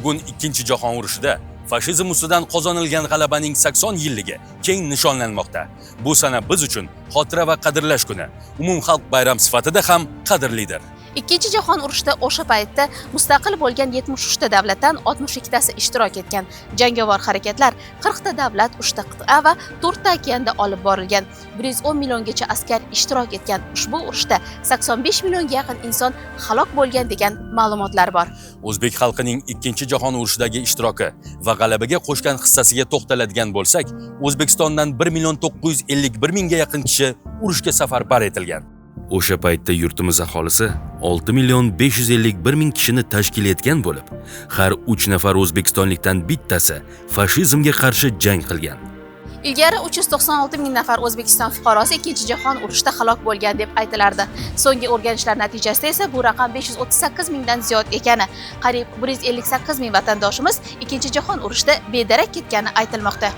Bugun Ikkinchi jahon urushida fashizm ustidan qozonilgan g'alabaning 80 yilligi keng nishonlanmoqda. Bu sana biz uchun xotira va qadrlash kuni, umumxalq bayram sifatida ham qadrlidir. Ikkinchi jahon urushida o'sha paytda mustaqil bo'lgan 73 ta davlatdan 62 tasi ishtirok etgan. Jangovar harakatlar 40 ta davlat, 3 ta qit'a va 4 ta okeanda olib borilgan. 110 milliongacha askar ishtirok etgan ushbu urushda 85 millionga yaqin inson halok bo'lgan degan ma'lumotlar bor. O'zbek xalqining Ikkinchi jahon urushidagi ishtiroki va g'alabaga qo'shgan hissasiga to'xtaladigan bo'lsak, O'zbekistondan 1 million 951 mingga yaqin kishi urushga safarbar etilgan. O'sha paytda yurtimiz aholisi 6 million 551 ming kishini tashkil etgan bo'lib, har 3 nafar o'zbekistonlikdan bittasi fashizmga qarshi jang qilgan. Ilgari 396 ming nafar O'zbekiston fuqarosi Ikkinchi jahon urushida halok bo'lgan deb aytilardi. So'nggi o'rganishlar natijasida esa bu raqam 538 mingdan ziyod ekani, qariyb 158 ming vatandoshimiz Ikkinchi jahon urushida bedarak ketgani aytilmoqda.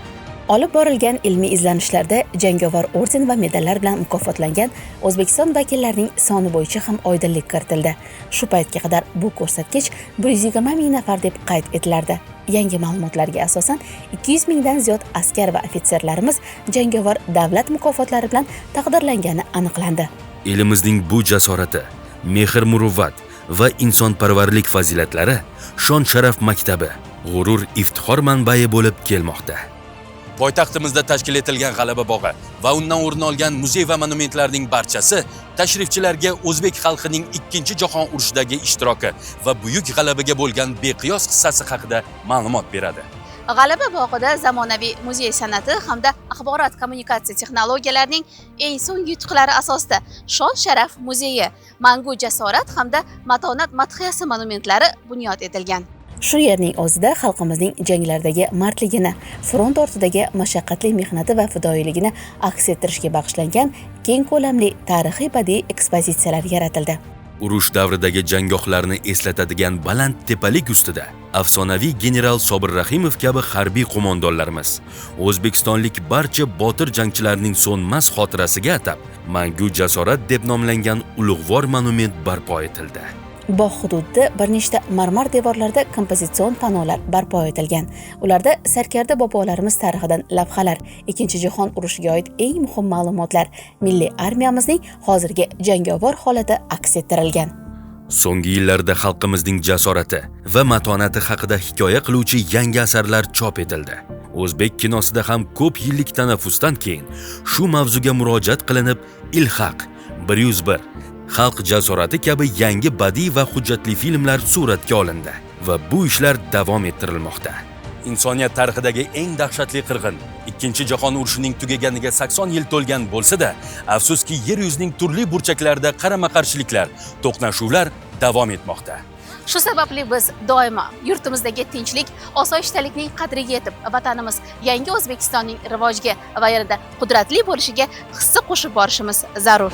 Olib borilgan ilmiy izlanishlarda jangovar orden va medallar bilan mukofotlangan O'zbekiston vakillarining soni bo'yicha ham oydinlik kiritildi. Shu paytga qadar bu ko'rsatkich 120 ming nafar deb qayd etilardi. Yangi ma'lumotlarga asosan 200 mingdan ziyod askar va ofitserlarimiz jangovar davlat mukofotlari bilan taqdirlangani aniqlandi. Elimizning bu jasorati, mehr-muruvvat va insonparvarlik fazilatlari shon-sharaf maktabi, g'urur iftixor manbai bo'lib kelmoqda. Poytaxtimizda tashkil etilgan G'alaba bog'i va undan o'rin olgan muzey va monumentlarning barchasi tashrifchilarga o'zbek xalqining Ikkinchi jahon urushidagi ishtiroki va buyuk g'alabaga bo'lgan beqiyos hissasi haqida ma'lumot beradi. G'alaba bog'ida zamonaviy muzey san'ati hamda axborot kommunikatsiya texnologiyalarining eng so'nggi yutuqlari asosida Shon sharaf muzeyi, Mangu jasorat hamda Matonat madhiyasi monumentlari bunyod etilgan. Shu yerning o'zida xalqimizning janglardagi mardligini, front ortidagi mashaqqatli mehnati va fidoyiligini aks ettirishga bag'ishlangan keng ko'lamli tarixiy badiiy ekspozitsiyalar yaratildi. Urush davridagi janggohlarni eslatadigan baland tepalik ustida afsonaviy general Sobir Rahimov kabi harbiy qo'mondonlarimiz o'zbekistonlik barcha botir jangchilarning so'nmas xotirasiga atab Mangu jasorat deb nomlangan ulug'vor monument barpo etildi. Bog' hududida bir nechta marmar devorlarda kompozitsion panolar barpo etilgan. Ularda sarkarda bobolarimiz tarixidan lavhalar, Ikkinchi jahon urushiga oid eng muhim ma'lumotlar, milliy armiyamizning hozirgi jangovar holati aks ettirilgan. So'nggi yillarda xalqimizning jasorati va matonati haqida hikoya qiluvchi yangi asarlar chop etildi. O'zbek kinosida ham ko'p yillik tanaffusdan keyin shu mavzuga murojaat qilinib, Ilhaq, 101, Xalq jasorati kabi yangi badiiy va hujjatli filmlar suratga olindi va bu ishlar davom ettirilmoqda. Insoniyat tarixidagi eng dahshatli qirg'in Ikkinchi jahon urushining tugaganiga 80 yil to'lgan bo'lsa-da, afsuski yer yuzining turli burchaklarida qarama-qarshiliklar, to'qnashuvlar davom etmoqda. Shu sababli biz doimo yurtimizdagi tinchlik, osoyishtalikning qadriga yetib, vatanimiz yangi O'zbekistonning rivojiga va yanada qudratli bo'lishiga hissa qo'shib borishimiz zarur.